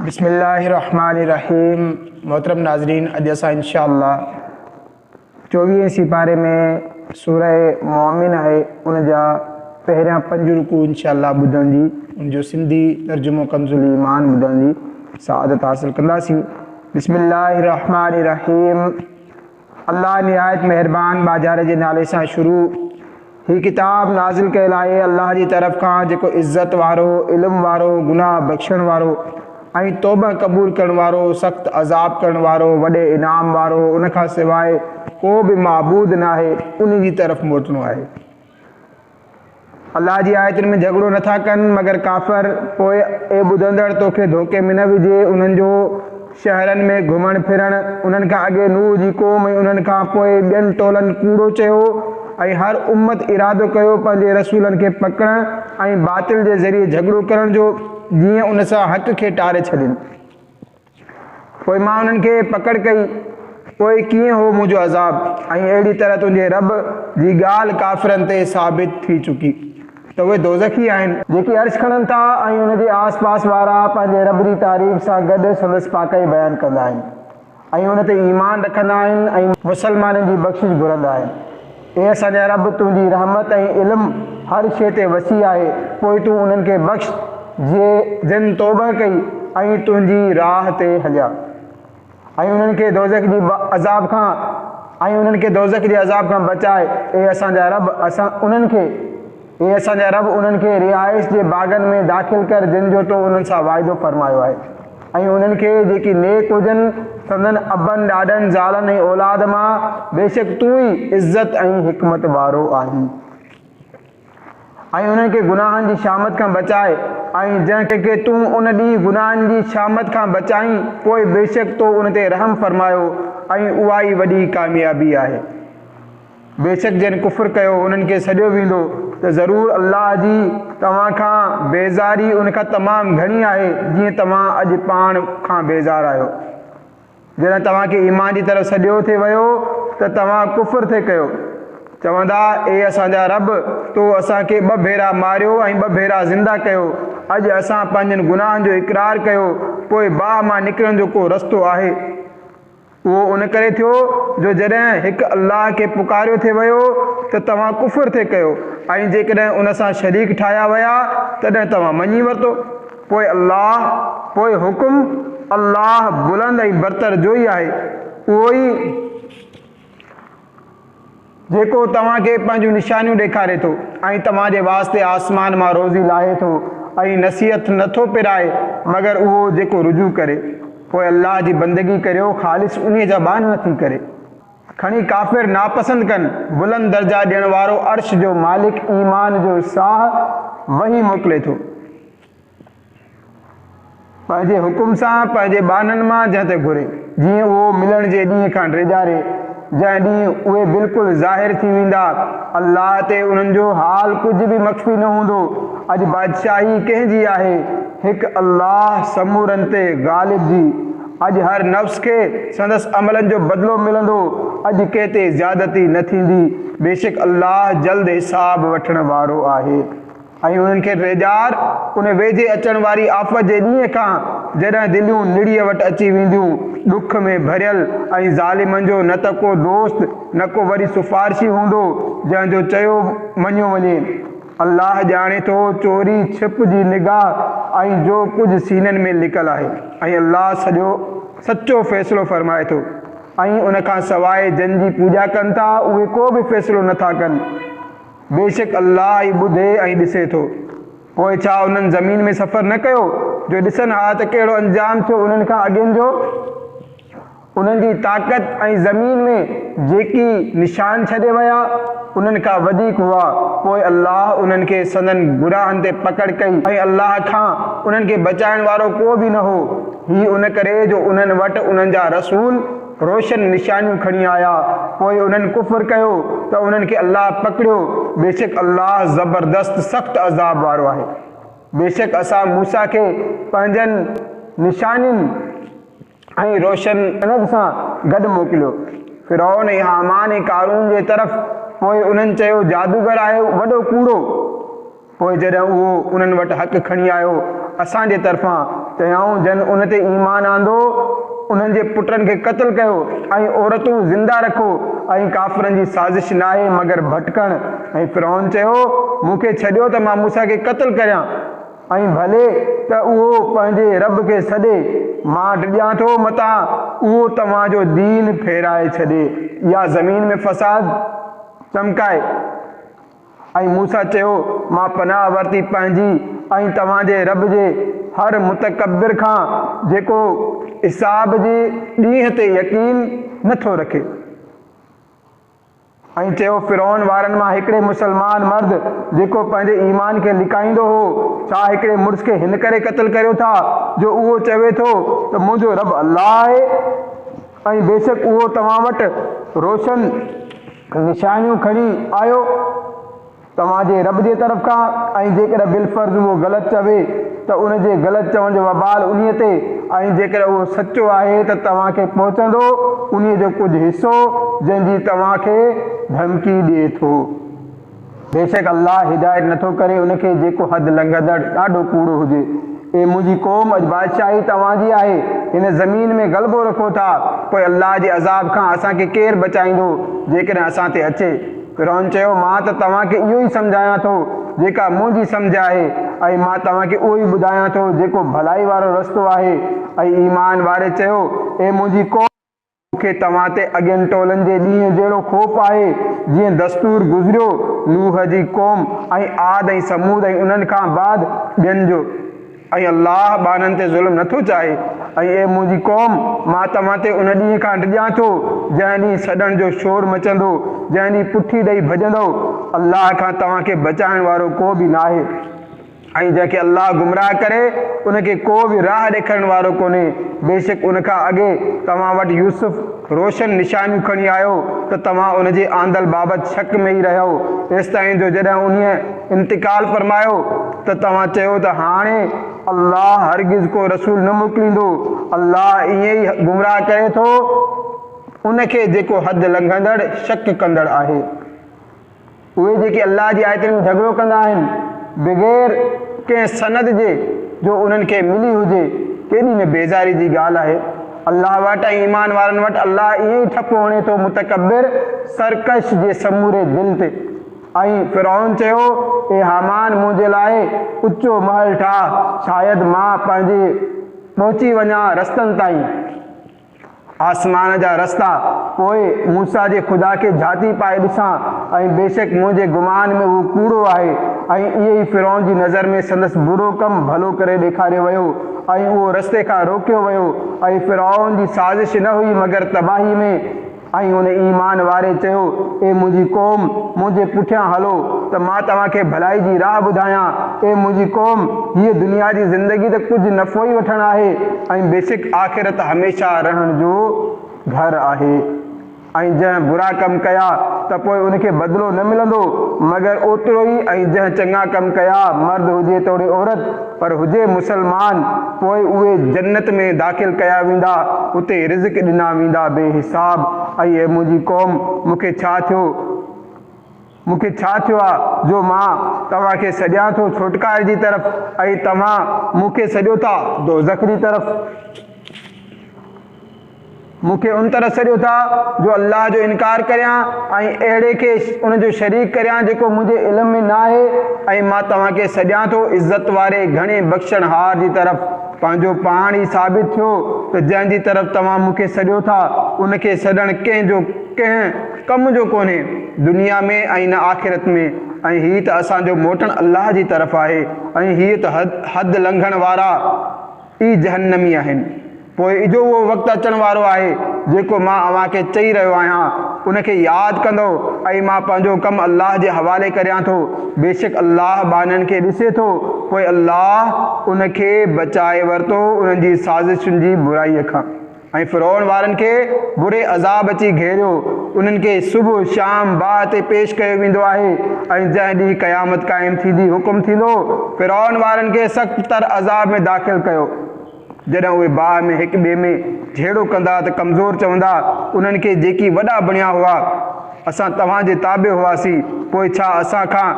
بسم الله الرحمٰن الرحيم محترم ناظرين اڄ اسان انشاء الله چوويهين سيپاري ۾ سوره مؤمن آهي ان جا پهريان پنج رڪوع انشاء الله ٻڌڻ جي ان جو سنڌي ترجمو ڪنز الايمان ٻڌڻ جي سعادت حاصل ڪنداسين. بسم الله الرحمٰن الرحيم الله نهايت مهربان ٻاجهاري جي نالي سان شروع. هي ڪتاب نازل ڪيل آهي الله جي طرف کان جيڪو عزت وارو، علم وارو، گناهه بخشڻ وارو ۽ توبه قبول ڪرڻ وارو، سخت عذاب ڪرڻ وارو، وڏي انعام وارو، ان کان سواء ڪو به معبود ناهي، ان جي طرف موٽڻو آهي. الله جي آيتن ۾ جهڳڙو نٿا ڪن مگر ڪافر، پوء اي ٻڌندڙ توکي ڌوڪي ۾ نه وجهي انهن جو شهرن ۾ گهمڻ ڦرڻ، انهن کان اڳي نوح جي قوم ۽ انهن کان پوء ٻين ٽولن ڪوڙو چيو ۽ هر امت ارادو ڪيو پنهنجي رسولن کي پڪڙڻ ۽ باطل جي ذريعي جهڳڙو ڪرڻ جو جيئن ان سان حق کي ٽاري ڇڏين. پوء مان انهن کي پڪڙ ڪئي، پوء ڪيئن هو منهنجو عذاب، ۽ اهڙي طرح تنهنجي رب جي ڳالهه ڪافرن تي ثابت ٿي چڪي ته اهي دوزخي آهن. جيڪي عرش کڻن ٿا ۽ ان جي آس پاس وارا پنهنجي رب جي تعريف سان گڏ سندس پاڪائي بيان ڪندا آهن ۽ ان تي ايمان رکندا آهن ۽ مسلمانن جي بخشش گهرندا آهن. اي اسان جا رب! تنهنجي رحمت ۽ علم هر شيء تي وسيع آهي، پوء تون انهن کي بخش، جي جن توبه ڪئي ۽ تنهنجي راهه تي هليا ۽ انهن کي دوزخ جي عذاب کان ۽ انهن کي دوزخ جي عذاب کان بچاء، اي اسان جا رب! اسان انهن کي اي اسان جا رب! انهن کي رهائش جي باغن ۾ داخل ڪر جن جو تو انهن سان وعدو فرمايو آهي ۽ انهن کي جيڪي نيڪ هجن سندن ابن ڏاڏن، زالن ۽ اولاد مان، بيشڪ تون ئي عزت ۽ حڪمت وارو آهين. ۽ انهن کي گناهن جي شامت کان بچاء ۽ جنهن کي تون ان ڏينهن گناهن جي شامت کان بچائين پوء بيشڪ تو ان تي رحم فرمايو ۽ اها ئي وڏي ڪاميابي آهي. بيشڪ جن ڪفر ڪيو انهن کي سڏيو ويندو ته ضرور الله جي توهان کان بيزاري ان کان تمام گهڻي آهي جيئن توهان اڄ پاڻ کان بيزار آهيو. جڏهن توهان کي ايمان جي طرف سڏيو ٿي ويو ته توهان ڪفر ٿي ڪيو. چوندا، اي اسان جا رب! تو اسان کي ٻه ڀيرا ماريو ۽ ٻه ڀيرا زنده ڪيو، اڄ اسان پنهنجن گناهن جو اقرار ڪيو، پوء باهه مان نڪرڻ جو ڪو رستو آهي؟ اهو ان ڪري ٿيو جو جڏهن هڪ الله کي پڪاريو ٿي ويو ته توهان ڪفر ٿي ڪيو ۽ جيڪڏهن ان سان شريڪ ٺاهيا ويا تڏهن توهان مڃي ورتو. پوء الله، پوء حڪم الله بلند ۽ برتر جو ئي آهي، اهو ئي. جيڪو توهان کي پنهنجون نشانيون ڏيکاري ٿو ۽ توهان جي واسطي آسمان مان روزي لاهي ٿو ۽ نصيحت نه ٿو پرائي مگر اهو جيڪو رجوع ڪري. پوء الله جي بندگي ڪريو خالص انهيء جا ٻانها ٿي ڪري. کڻي ڪافر ناپسند ڪن، بلند درجا ڏيڻ وارو عرش جو مالڪ ايمان جو ساهه وحي موڪلي ٿو. پنهنجي حڪم سان پنهنجي ٻانهن مان جنهن تي گهري، جيئن اهو ملڻ جي ڏينهن کان ڊيڄاري، جنهن ڏينهن اهي بلڪل ظاهر ٿي ويندا، الله تي انهن جو حال ڪجهه به مخفي نه هوندو، اڄ بادشاهي ڪنهن جي آهي؟ هڪ الله سمورن تي غالب جي، اڄ هر نفس کي سندس عملن جو بدلو ملندو، اڄ ڪنهن تي زيادتي نه ٿيندي، بيشڪ الله جلد حساب وٺڻ وارو آهي. ۽ انهن کي ڊيڄار ان ويجهي اچڻ واري آفت جي ڏينهن کان، جڏهن دليون نڙيء وٽ اچي وينديون، ڏک ۾ ڀريل، ۽ ظالمن جو نه ته ڪو دوست نه ڪو وري سفارشي هوندو، جنهن جو چيو مڃيو وڃي. الله ڄاڻي ٿو چوري ڇپ جي نگاهه ۽ جو ڪجهه سينن ۾ لڪل آهي، ۽ الله سڄو سچو فيصلو فرمائي ٿو. ۽ ان کان سواء جن جي پوڄا ڪن ٿا اهي ڪو به فيصلو نه ٿا ڪن. بيشڪ الله ئي ٻڌي ۽ ڏسي ٿو. پوء ڇا انهن زمين ۾ سفر نه ڪيو، جو ڏسن ها ته ڪهڙو انجام ٿيو انهن کان اڳين جو؟ انهن جي طاقت ۽ زمين ۾ جيڪي نشان ڇڏي ويا، انهن کان وڌيڪ هئا، پوء الله انهن کي سندن گناهن تي پڪڙ ڪئي ۽ الله کان انهن کي بچائڻ وارو ڪو به نه هو، هي ان ڪري جو انهن وٽ انهن جا رسول، روشن نشانيون کڻي آيا، پوء انهن ڪفر ڪيو ته انهن کي الله پڪڙيو، بيشڪ الله زبردست سخت عذاب وارو آهي. بيشڪ اسان موسيٰ کي پنهنجن نشانين ۽ روشن سند سان گڏ موڪليو، فرعون ۽ هامان ۽ قارون جي طرف، پوء انهن چيو جادوگر آهي وڏو ڪوڙو. پوء جڏهن اهو انهن وٽ حق کڻي آيو اسان جي طرفان چيائون، جن ان تي ايمان آندو انهن جي پٽن کي قتل ڪيو ۽ عورتون زنده رکو ۽ ڪافرن جي سازش ناهي مگر ڀٽڪڻ. ۽ فرعون چيو، مون کي ڇڏيو ته مان موسيٰ کي قتل ڪريان ۽ ڀلي ته اهو پنهنجي رب کي سڏي، مان ڊڄان ٿو متان اهو توهان جو دين ڦيرائي ڇڏي يا زمين ۾ فساد چمڪائي. ۽ موسيٰ چيو، مان پناهه ورتي پنهنجي ۽ توهان جي رب جي هر متڪبر کان جيڪو حساب جي ڏينهن تي يقين نه ٿو رکي. ۽ چيو فرعون وارن مان هڪڙي مسلمان مرد جيڪو پنهنجي ايمان کي لڪائيندو هو، ڇا هڪڙي مڙس کي هن ڪري قتل ڪريو ٿا جو اهو چوي ٿو ته منهنجو رب الله آهي؟ ۽ بيشڪ اهو توهان وٽ روشن نشانيون کڻي آيو توهان جي رب جي طرف کان ۽ جيڪڏهن بالفرض اهو غلط چوي ته ان جي غلط چوڻ جو وبال انهيء تي ۽ جيڪڏهن اهو سچو آهي ته توهان کي پهچندو انهيء جو ڪجهه حصو جنهن جي توهان کي ڌمڪي ڏئي ٿو. بيشڪ الله هدايت نٿو ڪري ان کي جيڪو حد لنگهندڙ ڏاڍو ڪوڙو هجي. اي منهنجي قوم! اڄ بادشاهي توهان جي آهي، هن زمين ۾ غلبو رکو ٿا، پوء الله جي عذاب کان اسان کي ڪير بچائيندو جيڪڏهن اسان تي اچي؟ فرعون چيو، مان ته توهان کي اهو ئي سمجهايان ٿو جيڪا منهنجي سمجهه آهي ۽ مان توهان کي اهو ئي ٻڌايان ٿو جيڪو ڀلائي وارو رستو آهي. ۽ ايمان واري چيو، اي منهنجي قوم! مون کي توهان تي اڳين ٽولن جي ڏينهن جهڙو خوف آهي، جيئن دستور گذريو نوح جي قوم ۽ عاد ۽ ثمود ۽ انهن کان بعد ٻين جو. ۽ الله ٻانهن تي ظلم نٿو چاهي. ۽ اي منهنجي قوم! مان توهان تي ان ڏينهن کان ڊڄان ٿو، جنهن ڏينهن سڏڻ جو شور مچندو، جنهن ڏينهن پٺي ڏئي ڀڄندؤ، الله کان توهان کي بچائڻ وارو ڪو به ناهي. ۽ جنهن کي الله گمراهه ڪري ان کي ڪو به راهه ڏيکارڻ وارو ڪونهي، بيشڪ ان کان اڳي توهان وٽ يوسف روشن نشانيون کڻي آيو ته توهان ان جي آندل بابت شڪ ۾ ئي رهيؤ، ايستائين جو جڏهن انهيء انتقال فرمايو ته توهان چيو ته هاڻي الله هرگز ڪو رسول نه موڪليندو، الله ائين ئي گمراهه ڪري ٿو ان کي جيڪو حد لنگهندڙ شڪ ڪندڙ آهي. اهي جيڪي الله جي آيتن ۾ جهڳڙو ڪندا آهن بغير ڪنهن سند جي جو انهن کي ملي هجي، ڪيڏي نه بيزاري جي ڳالهه آهي. الله وٽ ۽ ايمان وارن وٽ الله ائين ئي ٺپو هڻي ٿو متڪبر، سرڪش، جي سموري دل تي. ۽ فرعون چيو، اي هامان منهنجي لاء اچو محل ٺاهه، شايد مان پنهنجي پهچي وڃان رستن تائين. آسمان جا رستا، پوء موسيٰ جي خدا کي جهاتي پائي ڏسان ۽ بيشڪ منهنجي گمان ۾ هو ڪوڙو آهي. ۽ ائين ئي فرعون جي نظر ۾ سندس برو ڪم ڀلو ڪري ڏيکاريو ويو ۽ اهو رستي کان روڪيو ويو ۽ فرعون جي سازش نه هئي مگر تباهي ۾. ۽ ان ايمان واري چيو، اي منهنجي قوم! منهنجي پٺيان هلو ته مان توهان کي ڀلائي جي راهه ٻڌايان. اي منهنجي قوم! هيء دنيا جي زندگي ته ڪجهه نفعو ئي وٺڻ آهي ۽ بيشڪ آخرت هميشه رهڻ جو گهر آهي. ۽ جنهن برا ڪم ڪيا ته پوء ان کي بدلو نه ملندو مگر اوترو ئي ۽ جنهن چڱا ڪم ڪيا، مرد هجي توڙي عورت، پر هجي مسلمان، پوء اهي جنت ۾ داخل ڪيا ويندا، اتي رزق ڏنا ويندا بي حساب. ۽ اي منهنجي قوم! مون کي ڇا ٿيو، مون کي ڇا ٿيو آ، جو مان توهان کي سڏيان ٿو ڇوٽڪاري جي طرف ۽ توهان مون کي سڏيو ٿا دوزخ جي طرف. مون کي ان طرف سڏيو ٿا جو الله جو انڪار ڪريان ۽ اهڙي کي ان جو شريڪ ڪريان جيڪو منهنجي علم ۾ نه آهي ۽ مان توهان کي سڏيان ٿو عزت واري گهڻي بخشڻهار جي طرف. پنهنجو پاڻ ئي ثابت ٿيو ته جنهن جي طرف توهان مون کي سڏيو ٿا ان کي سڏڻ ڪنهن جو ڪنهن ڪم جو ڪونهي دنيا ۾ ۽ نه آخرت ۾ ۽ هي ته اسان جو موٽڻ الله جي طرف آهي ۽ هيء ته حد لنگهڻ وارا ئي جهنمي آهن. پوء اجهو اهو وقت اچڻ وارو آهي، جيڪو مان اوهان کي چئي رهيو آهيان، ان کي ياد ڪندؤ ۽ مان پنهنجو ڪم الله جي حوالي ڪريان ٿو، بيشڪ الله ٻانهن کي ڏسي ٿو، پوء الله ان کي بچائي ورتو انهن جي سازشن جي برائيء کان. ۽ فرعون وارن کي بري عذاب اچي گهيريو، انهن کي صبح شام باهه تي پيش ڪيو ويندو آهي ۽ جنهن ڏينهن قيامت قائم ٿيندي حڪم ٿيندو، فرعون وارن کي سخت تر عذاب ۾ داخل ڪيو. جڏهن اهي باهه ۾ هڪ ٻئي ۾ جهيڙو ڪندا ته ڪمزور چوندا انهن کي جيڪي وڏا بڻيا هئا، اسان توهان جي تابع هئاسين، پوء ڇا اسان کان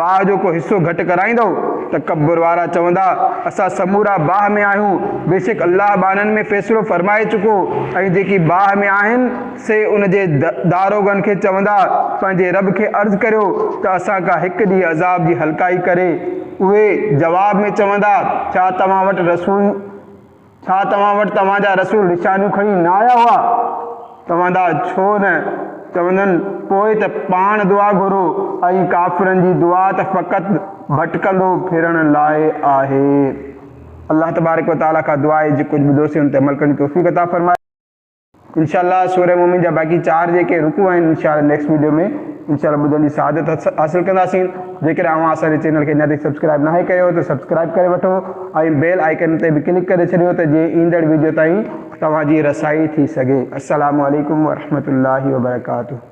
باهه جو ڪو حصو گهٽ ڪرائيندؤ؟ تڪبر وارا چوندا، اسان سمورا باهه ۾ آهيون، بيشڪ الله ٻانهن ۾ فيصلو فرمائي چڪو ۽ جيڪي باهه ۾ آهن سي ان جي داروغن کي چوندا، پنهنجي رب کي عرض ڪريو ته اسان کان هڪ ڏينهن عذاب جي هلڪائي ڪري. اهي، جواب ۾، چوندا، ڇا توهان وٽ رسول ڇا توهان وٽ توهان جا رسول نشانيون کڻي نه آيا هئا؟ چوندا، ڇو نه؟ چوندن، پوء ته پاڻ دعا گهرو ۽ ڪافرن جي دعا ته فقط ڀٽڪندو ڦرڻ لاء آهي. الله تبارڪ و تعاليٰ کان دعا آهي جيڪو ڪجهه ٻڌوسين ان تي عمل ڪرڻ جي توفيق عطا فرمائي. انشاء الله سوره مومن جا باقي چار جيڪي رڪوع آهن انشاء الله نيڪسٽ ويڊيو ۾ انشاء الله ٻڌڻ جي سعادت حاصل ڪنداسين. جيڪڏهن اوهان اسان جي چينل کي اڃا تائين سبسڪرائب ناهي ڪيو ته سبسڪرائب ڪري وٺو ۽ بيل آئيڪن تي به ڪلڪ ڪري ڇڏيو ته جيئن ايندڙ ويڊيو تائين توهان جي رسائي ٿي سگهي. السلام عليڪم ورحمة الله وبرڪاته.